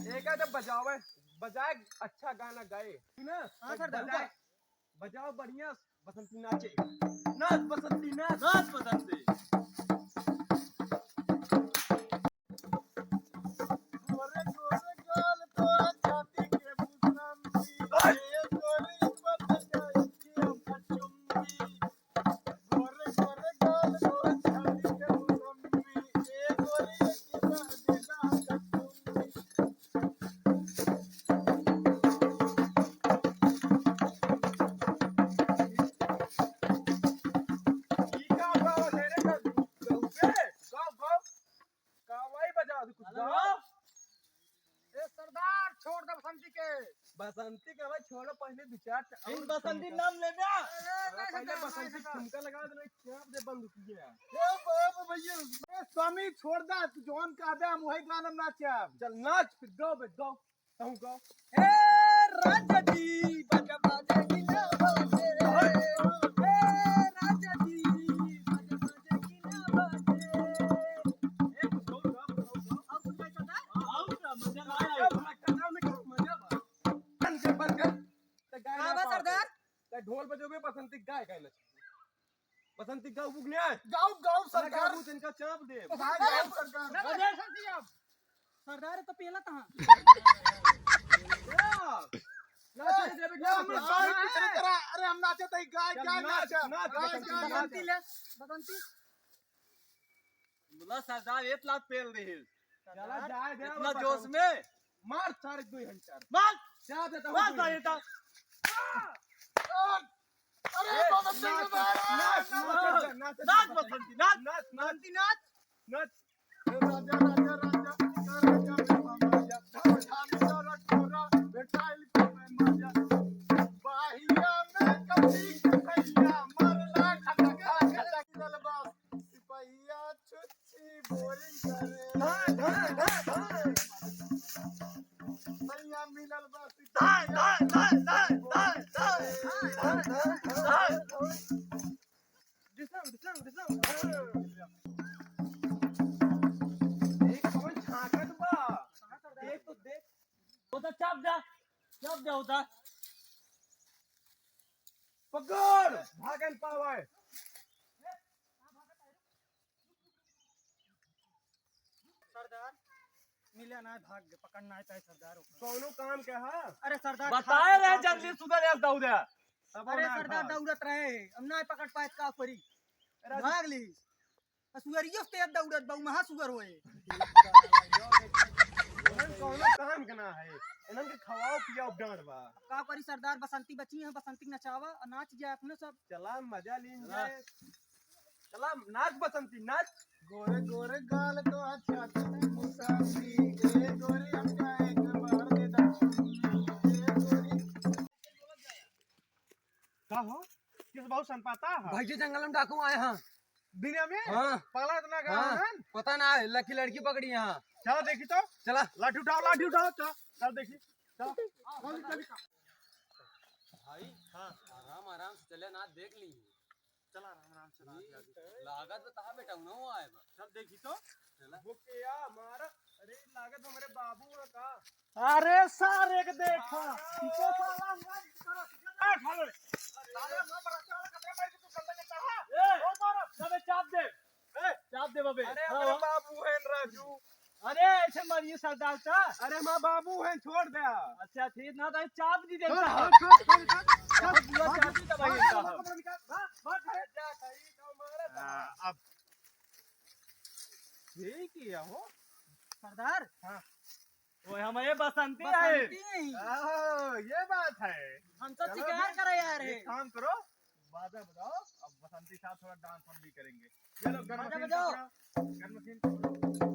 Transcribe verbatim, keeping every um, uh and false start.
एका जब बजावे, बजाए, अच्छा गाना गाए, ना? हाँ, तो सरदार। बजाए, बजाओ बढ़िया, बसंती नाचे। नाच बसंती, नाच। नाच बसंती। गोरे गोरे गाल तोरा छाती के बुसंती, ए गोरी पतली अखिया कचुम्बी। गोरे गोरे गाल तोरा छाती के बुसंती, ए गोरी अखिया कचुम्बी। ई का गावत है रे गऊ? गऊ के? गाओ, गाओ। गावाई बजाओ, कुछ हेलो। गाओ। ए सरदार, छोड़ दे बसंती के। बसंती के भाई छोड़ो, पहले दो चार च-, इन और बसंती कौन सा? नाम ले दे। अरे, हाँ, नहीं पहले सरदार, बसंती नहीं सरदार। ठुमका लगा दे, नहीं चाप दे बंदूकिया। ए बाप भैया, ए स्वामी छोड़ दे, तू जौन कह दे, हम वही गाना नाचब। चल नाच, फिर गाओ बे, गाओ। कहूँ का? हे राजा जी, बाजा बाजे कि ना बाजे? हे राजा जी, बाजा बाजे कि ना बाजे? ए, कुछ और गाओ, कुछ और गाओ। और कुछ गाई सरदार? हाँ, और क्या? मजा ना आए। मजा बा। बंद कर, बंद कर। तो गाए का ना बा पाओ। सरदार? तो ढोल बजोबे, बसंती गाए, गाए ना। बसंती गाओ, बुक न्याय। गाओ, गाओ, ना सरकार। गाओ, इनका चाप दे। हाँ, गाओ, सरकार। ना, ना, सरदार, सरदार तो पेला तहाँ। ना, ए, ना, ए, हम ना, गाए ना। की तरह, अरे, हम नाचे तई, गाए, चल, गाए, नाच, नाच, नाच, गाए, बसंती, गाए, नाच। बसंती ले, बसंती। बोला, सरदार, एक लात पेल रही। चला, जाए दे, इतना बसंती। जोश में। मार सारे दो घंटा। मार। क्या देता हूँ मार दो? सारे ता। अरे ए, बाबा, नाच, चल नाच, रहा है। नाच, नाच, नाच, नाच, बसंती, नाच। नाच, नाच। बसंती, नाच। नाच। ए राजा, राजा, राजा, राजा, राजा, राजा, धाम धाम सारा छोरा, बैठा इनको मैं मजा। बाहिया में कभी भैया, मरला खटका, खटक दलबा। सिपहिया छुच्छी बोरिंग करे। धाय, धाय, धाय, धाय। सैया मिलल बा धाय, धाय, धाय, धाय, धाय, धाय। धाय, धाय, धाय, धाय। डिसम, डिसम, डिसम। ए, कौन झांकत बा? देख तो देख। उधर चाप जा, चाप जा उधर। पकड़, भागन पावे। सरदार, मिले ना भाग, पकड़ ना पाए सरदार ओकरा। कौनो काम के हा? अरे सरदार, बताए खास रहे बात जल्दी है। सुधर जा, दौड़ जा। तब अरे ना सरदार, भाग। दौड़त रहे, हम ना पकड़ पाए का परी। अरे भाग ली। आ सुअरियो से तेज दौड़त बा, उ महा सुअर होए। इनन कौनो काम के ना है, इनन के खवाओ पियाओ डांट बा। का करी सरदार, बसंती बची है, बसंती के नचावा और नाच जाए अपने सब। चला मजा लीन चला। जाए। चला नाच बसंती नाच। गोरे गोरे गाल तो अच्छा तू मुसाफी, ए गोरी हमका एक बार दे दा चुम्मी, ए गोरी। का हो? किस बहुत सनपाता है? भाई जी, जंगल में डाकू आए हैं। दुनिया में? हाँ। पगला इतना का हाँ, है? पता ना है, लकी लड़की पकड़ी यहाँ। चला देखी तो। चला। लाठी उठाओ, लाठी उठाओ, चला। चल देखी। चला। जल्दी, जल्दी। भाई, हाँ। आराम, आराम से चले ना, देख ली। चला, आराम, आराम से, आराम से, आराम से। लागत बताहा बेटा, उन्हों आए बा। चल देखी तो। चला। वो क्या मारा? अरे, लागत हमरे बाबू है का? अरे सारे के देखा, इको साला मत करो। ए, खा लो। साले, हम बड़ा साला कपड़ा पहन के तू गंदा करता है। ए, ओ मारो, अबे चाप दे। ए, चाप दे बबे। अरे, हाँ, हमारे हाँ। बाबू हैं राजू। अरे, ऐसे मारिए सरदार का। अरे, हमारे बाबू हैं, छोड़ दे। अच्छा, ठीक ना, तो चाप नहीं देता। हाँ, हाँ, हाँ, हाँ, हाँ। बहुत बुरा चाप नहीं दबाइए साहब। भाग, भाग, भाग। अरे, जा, सही तो मारा था। हाँ, अब ठीक ही है हो। सरदार। हाँ। वो हमारे बसंती है। बसंती। ओह, ये बात है। हम तो चलो शिकार फिर, करे यार एक है। काम करो, बाजा बजाओ, अब बसंती साहब थोड़ा डांस हम भी करेंगे। ये लो, गन बाजा मशीन बजाओ। पकड़ो, गन मशीन पकड़ो।